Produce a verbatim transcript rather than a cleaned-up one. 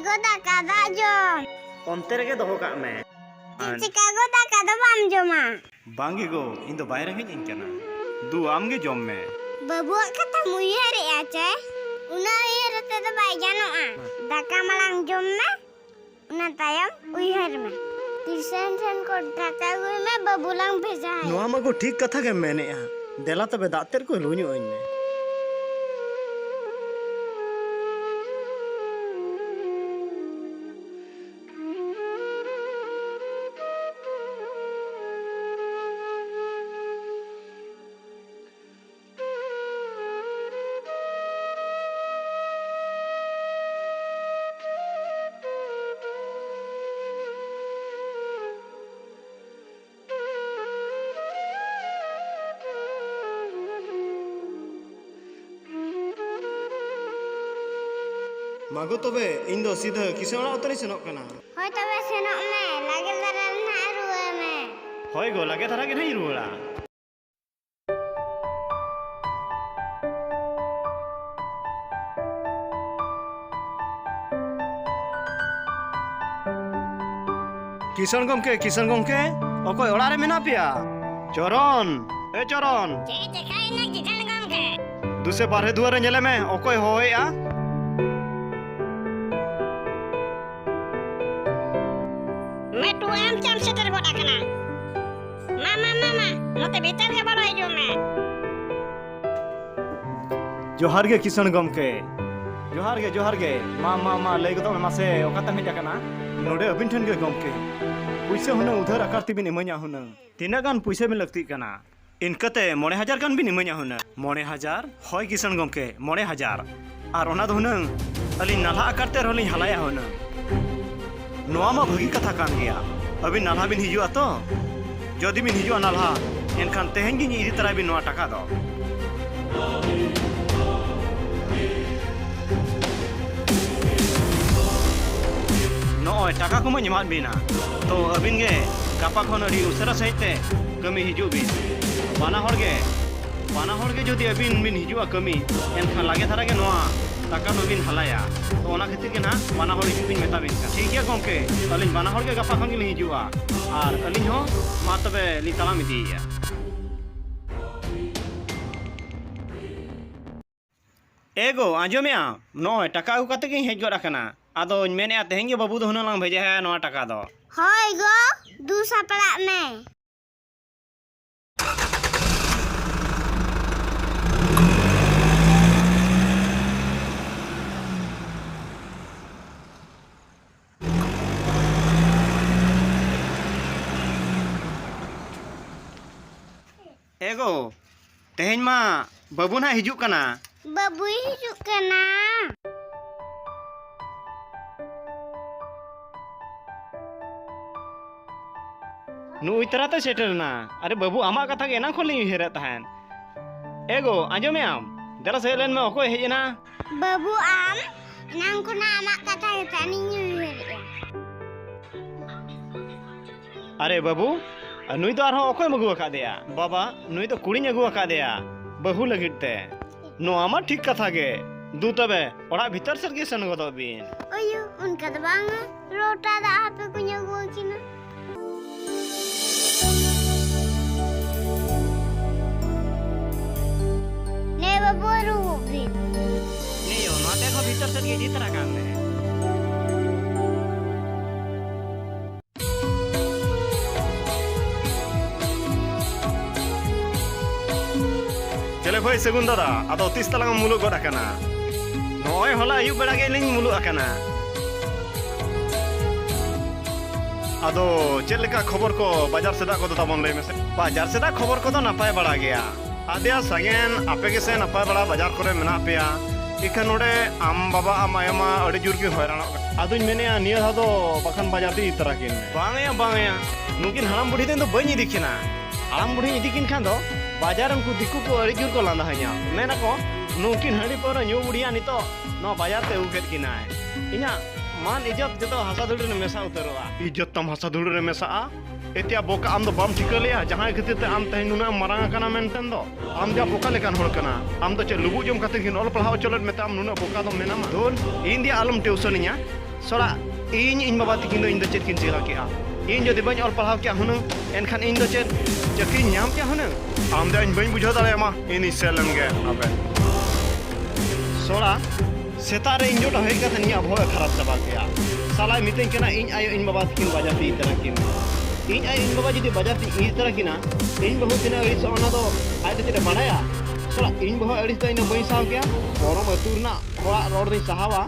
ᱜᱚ, ᱫᱟᱠᱟ ᱫᱟᱜ ᱡᱚᱢ᱾ ᱚᱱᱛᱮ ᱨᱮᱜᱮ ᱫᱚᱦᱚ ᱠᱟᱜ ᱢᱮ᱾ ᱪᱮᱫ ᱪᱤᱠᱟ ᱜᱚ, ᱫᱟᱠᱟ ᱫᱚ ᱵᱟᱢ ᱡᱚᱢᱟ? ᱵᱟᱝ ᱜᱮ ᱜᱚ, ᱤᱧ ᱫᱚ ᱵᱟᱭ ᱨᱮᱸᱜᱮᱡ ᱤᱧ ᱠᱟᱱᱟ᱾ ᱫᱩ, ᱟᱢ ᱜᱮ ᱡᱚᱢ ᱢᱮ᱾ ᱵᱟᱹᱵᱩᱣᱟᱜ ᱠᱟᱛᱷᱟᱢ ᱩᱭᱦᱟᱹᱨᱮᱜᱼᱟ ᱪᱮ? ᱩᱱᱟᱹᱜ ᱩᱭᱦᱟᱹᱨ ᱟᱛᱮ ᱫᱚ ᱵᱟᱭ ᱜᱟᱱᱚᱜᱼᱟ᱾ ᱫᱟᱠᱟ ᱢᱟᱲᱟᱝ ᱡᱚᱢ ᱢᱮ, ᱚᱱᱟ ᱛᱟᱭᱚᱢ ᱩᱭᱦᱟᱹᱨ ᱢᱮ᱾ ᱠᱤᱥᱟᱹᱱ ᱴᱷᱮᱱ ᱠᱷᱚᱱ ᱴᱟᱠᱟ ᱟᱹᱜᱩᱭ ᱢᱮ, ᱵᱟᱹᱵᱩ ᱞᱟᱝ ᱵᱷᱮᱡᱟᱭᱟ᱾ ᱱᱚᱣᱟ ᱢᱟ ᱜᱚ ᱴᱷᱤᱠ ᱠᱟᱛᱷᱟ ᱜᱮᱢ ᱢᱮᱱᱮᱜᱼᱟ᱾ ᱫᱮᱞᱟ ᱛᱚᱵᱮ ᱫᱟᱜ ᱛᱮᱫ ᱠᱚ ᱞᱩ ᱧᱚᱜ ᱟᱹᱧ ᱢᱮ᱾ ᱢᱟ ᱜᱚ ᱛᱚᱵᱮ, ᱤᱧ ᱫᱚ ᱥᱤᱫᱷᱟᱹ ᱠᱤᱥᱟᱹᱬ ᱚᱲᱟᱜ ᱩᱛᱟᱹᱨᱤᱧ ᱥᱮᱱᱚᱜ ᱠᱟᱱᱟ᱾ ᱦᱳᱭ ᱛᱚᱵᱮ ᱥᱮᱱᱚᱜ ᱢᱮ, ᱞᱟᱜᱮ ᱫᱷᱟᱨᱟ ᱨᱮ ᱱᱟᱦᱟᱜ ᱨᱩᱣᱟᱹᱲ ᱢᱮ᱾ ᱦᱳᱭ ᱜᱚ, ᱞᱟᱜᱮ ᱫᱷᱟᱨᱟ ᱜᱮ ᱱᱟᱦᱟᱜ ᱤᱧ ᱨᱩᱣᱟᱹᱲᱟ᱾ ᱠᱤᱥᱟᱹᱬ ᱜᱚᱢᱠᱮ, ᱠᱤᱥᱟᱹᱬ ᱜᱚᱢᱠᱮ, ᱚᱠᱚᱭ ᱚᱲᱟᱜ ᱨᱮ ᱢᱮᱱᱟᱜ ᱯᱮᱭᱟ? ᱪᱚᱨᱚᱱ, ᱮ ᱪᱚᱨᱚᱱ᱾ ᱪᱮᱫ ᱪᱮᱠᱟᱭᱮᱱᱟ ᱠᱤᱥᱟᱹᱬ ᱜᱚᱢᱠᱮ? ᱫᱩᱥᱮ ᱵᱟᱨᱦᱮ ᱫᱩᱣᱟᱹᱨ ᱨᱮ ᱧᱮᱞᱮ ᱢᱮ, ᱚᱠᱚᱭ ᱦᱚᱦᱚᱭᱮᱫᱼᱟ? ᱢᱮᱴᱩ, ᱟᱢ ᱪᱮᱫ ᱮᱢ ᱥᱮᱴᱮᱨ ᱜᱚᱫ ᱟᱠᱟᱱᱟ? ᱢᱟ, ᱢᱟ, ᱢᱟ, ᱢᱟ, ᱱᱚᱛᱮ ᱵᱷᱤᱛᱟᱹᱨ ᱜᱮ ᱵᱚᱞᱚ ᱦᱤᱡᱩᱜ ᱢᱮ᱾ ᱡᱚᱦᱟᱨ ᱜᱮ ᱠᱤᱥᱟᱹᱬ ᱜᱚᱢᱠᱮ᱾ ᱡᱚᱦᱟᱨ ᱜᱮ, ᱡᱚᱦᱟᱨ ᱜᱮ᱾ ᱢᱟ, ᱢᱟ, ᱢᱟ, ᱞᱟᱹᱭ ᱜᱚᱫᱚᱜ ᱢᱮ ᱢᱟᱥᱮ, ᱚᱠᱟᱛᱮᱢ ᱦᱮᱡ ᱟᱠᱟᱱᱟ? ᱱᱚᱰᱮ ᱟᱹᱵᱤᱱ ᱴᱷᱮᱱ ᱜᱮ ᱜᱚᱢᱠᱮ᱾ ᱯᱩᱭᱥᱟᱹ ᱦᱩᱱᱟᱹᱝ ᱩᱫᱷᱟᱹᱨ ᱟᱠᱟᱨ ᱛᱮᱵᱤᱱ ᱤᱢᱟᱹᱧᱟ ᱦᱩᱱᱟᱹᱝ᱾ ᱛᱤᱱᱟᱹᱜ ᱜᱟᱱ ᱯᱩᱭᱥᱟᱹ ᱵᱤᱱ ᱞᱟᱹᱠᱛᱤᱜ ᱠᱟᱱᱟ? ᱤᱱᱠᱟᱹᱛᱮ ᱢᱚᱬᱮ ᱦᱟᱡᱟᱨ ᱜᱟᱱ ᱵᱤᱱ ᱤᱢᱟᱹᱧᱟ ᱦᱩᱱᱟᱹᱝ᱾ ᱢᱚᱬᱮ ᱦᱟᱡᱟᱨ? ᱦᱳᱭ ᱠᱤᱥᱟᱹᱬ ᱜᱚᱢᱠᱮ, ᱢᱚᱬᱮ ᱦᱟᱡᱟᱨ᱾ ᱟᱨ ᱚᱱᱟ ᱫᱚ ᱦᱩᱱᱟᱹᱝ ᱟᱹᱞᱤᱧ ᱱᱟᱞᱦᱟ ᱟᱠᱟᱨ ᱛᱮ ᱨᱮᱦᱚᱸ ᱞᱤᱧ ᱦᱟᱞᱟᱭᱟ ᱦᱩᱱᱟᱹᱝ᱾ ᱱᱚᱣᱟ ᱢᱟ ᱵᱷᱟᱹᱜᱤ ᱠᱟᱛᱷᱟ ᱠᱟᱱ ᱜᱮᱭᱟ᱾ ᱟᱹᱵᱤᱱ ᱱᱟᱞᱦᱟ ᱵᱤᱱ ᱦᱤᱡᱩᱜᱼᱟ ᱛᱚ? ᱡᱩᱫᱤ ᱵᱤᱱ ᱦᱤᱡᱩᱜᱼᱟ ᱱᱟᱞᱦᱟ, ᱮᱱᱠᱷᱟᱱ ᱛᱮᱦᱮᱧ ᱜᱮ ᱤᱫᱤ ᱛᱟᱨᱟᱭ ᱵᱤᱱ ᱱᱚᱣᱟ ᱴᱟᱠᱟ ᱫᱚ᱾ ᱱᱚᱜᱼᱚᱭ ᱴᱟᱠᱟ ᱠᱚᱢᱟᱧ ᱮᱢᱟᱫ ᱵᱤᱱᱟ, ᱛᱚ ᱟᱹᱵᱤᱱ ᱜᱮ ᱜᱟᱯᱟ ᱠᱷᱚᱱ ᱟᱹᱰᱤ ᱩᱥᱟᱹᱨᱟ ᱥᱟᱺᱦᱤᱡ ᱛᱮ ᱠᱟᱹᱢᱤ ᱦᱤᱡᱩᱜ ᱵᱤᱱ᱾ ᱵᱟᱱᱟ ᱦᱚᱲ ᱜᱮ ᱵᱟᱱᱟ ᱦᱚᱲ ᱜᱮ ᱡᱩᱫᱤ ᱟᱹᱵᱤᱱ ᱵᱤᱱ ᱦᱤᱡᱩᱜᱼᱟ ᱠᱟᱹᱢᱤ, ᱮᱱᱠᱷᱟᱱ ᱞᱟᱜᱮ ᱫᱷᱟᱨᱟ ᱜᱮ ᱱᱚᱣᱟ ᱴᱟᱠᱟ ᱫᱚᱵᱤᱱ ᱦᱟᱞᱟᱭᱟ᱾ ᱛᱚ, ᱚᱱᱟ ᱠᱷᱟᱹᱛᱤᱨ ᱜᱮ ᱱᱟᱦᱟᱜ ᱵᱟᱱᱟ ᱦᱚᱲ ᱦᱤᱡᱩᱜ ᱵᱤᱱ ᱢᱮᱛᱟ ᱵᱤᱱ ᱠᱟᱱᱟ᱾ ᱴᱷᱤᱠ ᱜᱮᱭᱟ ᱜᱚᱢᱠᱮ, ᱟᱹᱞᱤᱧ ᱵᱟᱱᱟ ᱦᱚᱲ ᱜᱮ ᱜᱟᱯᱟ ᱠᱷᱚᱱ ᱜᱮᱞᱤᱧ ᱦᱤᱡᱩᱜᱼᱟ᱾ ᱟᱨ ᱟᱹᱞᱤᱧ ᱦᱚᱸ ᱢᱟ ᱛᱚᱵᱮ ᱞᱤᱧ ᱛᱟᱲᱟᱢ ᱤᱫᱤᱭᱮᱫᱼᱟ᱾ ᱮ ᱜᱚ, ᱟᱸᱡᱚᱢᱮᱜᱼᱟ? ᱱᱚᱜᱼᱚᱭ ᱴᱟᱠᱟ ᱟᱹᱜᱩ ᱠᱟᱛᱮ ᱜᱤᱧ ᱦᱮᱡ ᱜᱚᱫ ᱟᱠᱟᱱᱟ᱾ ᱟᱫᱚᱧ ᱢᱮᱱᱮᱫᱼᱟ, ᱛᱮᱦᱮᱧ ᱜᱮ ᱵᱟᱹᱵᱩ ᱫᱚ ᱦᱩᱱᱟᱹᱝ ᱞᱟᱝ ᱵᱷᱮᱡᱟᱭᱟ ᱱᱚᱣᱟ ᱴᱟᱠᱟ ᱫᱚ᱾ ᱦᱳᱭ ᱜᱚ, ᱫᱩ ᱥᱟᱯᱲᱟᱜ ᱢᱮ᱾ ᱮ ᱜᱚ, ᱛᱮᱦᱮᱧ ᱢᱟ ᱵᱟᱹᱵᱩ ᱱᱟᱦᱟᱜ ᱦᱤᱡᱩᱜ ᱠᱟᱱᱟ᱾ ᱵᱟᱹᱵᱩᱭ ᱦᱤᱡᱩᱜ ᱠᱟᱱᱟ᱾ ᱱᱩᱭ ᱛᱟᱨᱟ ᱛᱮ ᱥᱮᱴᱮᱨ ᱮᱱᱟ᱾ ᱟᱨᱮ ᱵᱟᱹᱵᱩ, ᱟᱢᱟᱜ ᱠᱟᱛᱷᱟ ᱜᱮ ᱮᱱᱟᱝ ᱠᱷᱚᱱ ᱞᱤᱧ ᱩᱭᱦᱟᱹᱨᱮᱫ ᱛᱟᱦᱮᱸᱫ᱾ ᱮ ᱜᱚ, ᱟᱸᱡᱚᱢᱮᱜ ᱟᱢ? ᱫᱮᱞᱟ ᱥᱮ ᱦᱮᱡ ᱞᱮᱱ ᱢᱮ, ᱚᱠᱚᱭ ᱦᱮᱡ ᱮᱱᱟ? ᱵᱟᱹᱵᱩ, ᱟᱢ ᱮᱱᱟᱝ ᱠᱷᱚᱱᱟᱜ ᱟᱢᱟᱜ ᱠᱟᱛᱷᱟ ᱜᱮ ᱛᱟᱦᱮᱸᱫ ᱤᱧ ᱩᱭᱦᱟᱹᱨᱮᱫᱼᱟ᱾ ᱟᱨᱮ ᱵᱟᱹᱵᱩ, ᱱᱩᱭ ᱫᱚ ᱟᱨᱦᱚᱸ ᱚᱠᱚᱭᱮᱢ ᱟᱹᱜᱩ ᱟᱠᱟᱫᱮᱭᱟ? ᱵᱟᱵᱟ, ᱱᱩᱭ ᱫᱚ ᱠᱩᱲᱤᱧ ᱟᱹᱜᱩ ᱟᱠᱟᱫᱮᱭᱟ ᱵᱟᱹᱦᱩ ᱞᱟᱹᱜᱤᱫ ᱛᱮ᱾ ᱱᱚᱣᱟ ᱢᱟ ᱴᱷᱤᱠ ᱠᱟᱛᱷᱟ ᱜᱮ᱾ ᱫᱩ ᱛᱚᱵᱮ, ᱚᱲᱟᱜ ᱵᱷᱤᱛᱟᱹᱨ ᱥᱮᱫ ᱜᱮ ᱥᱮᱱ ᱜᱚᱫᱚᱜ ᱵᱤᱱ᱾ ᱳᱭᱳ, ᱚᱱᱠᱟ ᱫᱚ ᱵᱟᱝᱟ᱾ ᱞᱚᱴᱟ ᱫᱟᱜ ᱦᱟᱯᱮ ᱠᱚᱧ ᱟᱹᱜᱩ ᱟᱹᱠᱤᱱᱟ᱾ ᱱᱮ ᱵᱟᱹᱵᱩ, ᱟᱹᱨᱩᱵᱚᱜ ᱵᱤᱱ᱾ ᱱᱮᱭᱳ, ᱱᱚᱣᱟ ᱵᱮᱜᱽ ᱦᱚᱸ ᱵᱷᱤᱛᱟᱹᱨ ᱥᱮᱫ ᱜᱮ ᱤᱫᱤ ᱛᱚᱨᱟ ᱠᱟᱜ ᱢᱮ᱾ ᱪᱮᱞᱮ ᱵᱷᱟᱹᱭ ᱥᱟᱹᱜᱩᱱ ᱫᱟᱫᱟ, ᱟᱫᱚ ᱛᱤᱥ ᱛᱟᱞᱟᱝ ᱮᱢ ᱢᱩᱞᱩᱜ ᱜᱚᱫ ᱟᱠᱟᱱᱟ? ᱱᱚᱜᱼᱚᱭ ᱦᱚᱞᱟ ᱟᱹᱭᱩᱵ ᱵᱮᱲᱟ ᱜᱮ ᱞᱤᱧ ᱢᱩᱞᱩᱜ ᱟᱠᱟᱱᱟ᱾ ᱟᱫᱚ ᱪᱮᱫ ᱞᱮᱠᱟ ᱠᱷᱚᱵᱚᱨ ᱠᱚ ᱵᱟᱡᱟᱨ ᱥᱮᱫᱟᱜ ᱠᱚᱫᱚ ᱛᱟᱵᱚᱱ ᱞᱟᱹᱭ ᱢᱮᱥᱮ? ᱵᱟᱡᱟᱨ ᱥᱮᱫᱟᱜ ᱠᱷᱚᱵᱚᱨ ᱠᱚᱫᱚ ᱱᱟᱯᱟᱭ ᱵᱟᱲᱟ ᱜᱮᱭᱟ᱾ ᱟᱫᱮᱭᱟ ᱥᱟᱜᱮᱱ, ᱟᱯᱮ ᱜᱮᱥᱮ ᱱᱟᱯᱟᱭ ᱵᱟᱲᱟ ᱵᱟᱡᱟᱨ ᱠᱚᱨᱮ ᱢᱮᱱᱟᱜ ᱯᱮᱭᱟ? ᱤᱠᱷᱟᱹᱱ ᱱᱚᱰᱮ ᱟᱢ ᱵᱟᱵᱟ ᱟᱢ ᱟᱭᱳ ᱢᱟ ᱟᱹᱰᱤ ᱡᱳᱨ ᱠᱤᱱ ᱦᱚᱭᱨᱟᱱᱚᱜ ᱠᱟᱱᱟ᱾ ᱟᱫᱚᱧ ᱢᱮᱱᱮᱫᱼᱟ ᱱᱤᱭᱟᱹ ᱫᱷᱟᱣ ᱫᱚ ᱵᱟᱠᱷᱟᱱ ᱵᱟᱡᱟᱨ ᱛᱮ ᱤᱫᱤ ᱛᱟᱨᱟ ᱠᱤᱱ ᱢᱮ᱾ ᱵᱟᱝ ᱭᱟ, ᱵᱟᱝ ᱭᱟ, ᱱᱩᱠᱤᱱ ᱦᱟᱲᱟᱢ ᱵᱩᱰᱷᱤ ᱫᱚ ᱤᱧ ᱫᱚ ᱵᱟᱹᱧ ᱤᱫᱤ ᱠᱤᱱᱟ᱾ ᱦᱟᱲᱟᱢ ᱵᱩᱰᱷᱤᱧ ᱤᱫᱤ ᱠᱤᱱ ᱠᱷᱟᱱ ᱫᱚ ᱵᱟᱡᱟᱨ ᱨᱮᱱ ᱩᱱᱠᱩ ᱫᱤᱠᱩ ᱠᱚ ᱟᱹᱰᱤ ᱡᱳᱨ ᱠᱚ ᱞᱟᱸᱫᱟ ᱟᱹᱧᱟ, ᱢᱮᱱᱟᱠᱚ, "ᱱᱩᱠᱤᱱ ᱦᱟᱺᱰᱤ ᱯᱟᱹᱣᱨᱟᱹ ᱧᱩ ᱵᱩᱰᱷᱤᱭᱟ ᱱᱤᱛᱚᱜ ᱱᱚᱣᱟ ᱵᱟᱡᱟᱨ ᱛᱮ ᱟᱹᱜᱩ ᱠᱮᱫ ᱠᱤᱱᱟᱭ᱾ ᱤᱧᱟᱹᱜ ᱢᱟᱱ ᱤᱡᱽᱡᱚᱛ ᱡᱚᱛᱚ ᱦᱟᱥᱟ ᱫᱷᱩᱲᱤ ᱨᱮ ᱢᱮᱥᱟ ᱩᱛᱟᱹᱨᱚᱜᱼᱟ᱾" ᱤᱡᱽᱡᱚᱛ ᱛᱟᱢ ᱦᱟᱥᱟ ᱫᱷᱩᱲᱤ ᱨᱮ ᱢᱮᱥᱟᱜᱼᱟ? ᱮᱛᱮᱭᱟ ᱵᱚᱠᱟ, ᱟᱢ ᱫᱚ ᱵᱟᱢ ᱴᱷᱤᱠᱟᱹ ᱞᱮᱭᱟ ᱡᱟᱦᱟᱸᱭ ᱠᱷᱟᱹᱛᱤᱨ ᱛᱮ ᱟᱢ ᱛᱮᱦᱮᱧ ᱱᱩᱱᱟᱹᱜ ᱮᱢ ᱢᱟᱨᱟᱝ ᱟᱠᱟᱱᱟ ᱢᱮᱱᱛᱮ ᱫᱚ? ᱟᱢ ᱫᱚ ᱵᱚᱠᱟ ᱞᱮᱠᱟᱱ ᱦᱚᱲ ᱠᱟᱱᱟ? ᱟᱢ ᱫᱚ ᱪᱮᱫ ᱞᱩᱵᱩᱜ ᱡᱚᱢ ᱠᱟᱛᱮ ᱠᱤᱱ ᱚᱞ ᱯᱟᱲᱦᱟᱣ ᱦᱚᱪᱚ ᱞᱮᱫ ᱢᱮᱛᱮ ᱟᱢ ᱱᱩᱱᱟᱹᱜ ᱵᱚᱠᱟ ᱫᱚᱢ ᱢᱮᱱᱟᱢᱟ? ᱫᱩᱞ, ᱤᱧ ᱫᱤᱭᱮ ᱟᱞᱚᱢ ᱴᱤᱭᱩᱥᱚᱱᱤᱧᱟ᱾ ᱥᱚᱲᱟ, ᱤᱧ, ᱤᱧ ᱵᱟᱵᱟ ᱛᱤᱠᱤᱱ ᱫᱚ ᱤᱧ ᱫᱚ ᱪᱮᱫ ᱠᱤᱱ ᱪᱤᱠᱟ ᱠᱮᱜᱼᱟ? ᱤᱧ ᱡᱩᱫᱤ ᱵᱟᱹᱧ ᱚᱞ ᱯᱟᱲᱦᱟᱣ ᱠᱮᱭᱟ ᱦᱩᱱᱟᱹᱝ, ᱮᱱᱠᱷᱟᱱ ᱤᱧ ᱫᱚ ᱪᱮᱫ ᱪᱟᱹᱠᱨᱤᱧ ᱧᱟᱢ ᱠᱮᱭᱟ ᱦᱩᱱᱟᱹᱝ? ᱟᱢ ᱫᱚ ᱤᱧ ᱵᱟᱹᱧ ᱵᱩᱡᱷᱟᱹᱣ ᱫᱟᱲᱮᱭᱟᱢᱟ, ᱤᱧᱤᱧ ᱥᱮᱱ ᱞᱮᱱ ᱜᱮ᱾ ᱟᱵᱮᱱ ᱥᱚᱲᱟ, ᱥᱮᱛᱟᱜ ᱨᱮ ᱤᱧ ᱡᱚᱴᱟ ᱦᱮᱡ ᱠᱟᱛᱮ ᱤᱧᱟᱹᱜ ᱵᱚᱦᱚᱜ ᱮ ᱠᱷᱟᱨᱟᱯ ᱪᱟᱵᱟ ᱠᱮᱜᱼᱟ᱾ ᱥᱟᱞᱟᱭ ᱢᱤᱛᱟᱹᱧ ᱠᱟᱱᱟ ᱤᱧ ᱟᱭᱳ ᱤᱧ ᱵᱟᱵᱟ ᱛᱤᱠᱤᱱ ᱵᱟᱡᱟᱨ ᱛᱮ ᱤᱫᱤ ᱛᱟᱨᱟ ᱠᱤᱱ᱾ ᱤᱧ ᱟᱭᱳ ᱤᱧ ᱵᱟᱵᱟ ᱡᱩᱫᱤ ᱵᱟᱡᱟᱨ ᱛᱮ ᱤᱫᱤ ᱛᱟᱨᱟ ᱠᱤᱱᱟ, ᱤᱧ ᱵᱟᱹᱦᱩ ᱛᱤᱱᱟᱹᱜ ᱟᱹᱲᱤᱥᱚᱜᱼᱟ ᱚᱱᱟ ᱫᱚ ᱟᱡ ᱫᱚ ᱪᱮᱫ ᱮ ᱵᱟᱲᱟᱭᱟ? ᱥᱚᱲᱟ, ᱤᱧ ᱵᱟᱹᱦᱩ ᱟᱹᱲᱤᱥ ᱫᱚ ᱤᱧ ᱫᱚ ᱵᱟᱹᱧ ᱥᱟᱦᱟᱣ ᱠᱮᱭᱟ᱾ ᱵᱚᱨᱚᱝ ᱟᱹᱛᱩ ᱨᱮᱱᱟᱜ ᱦᱚᱲᱟᱜ ᱨᱚᱲ ᱫᱚᱧ ᱥᱟᱦᱟᱣᱟ᱾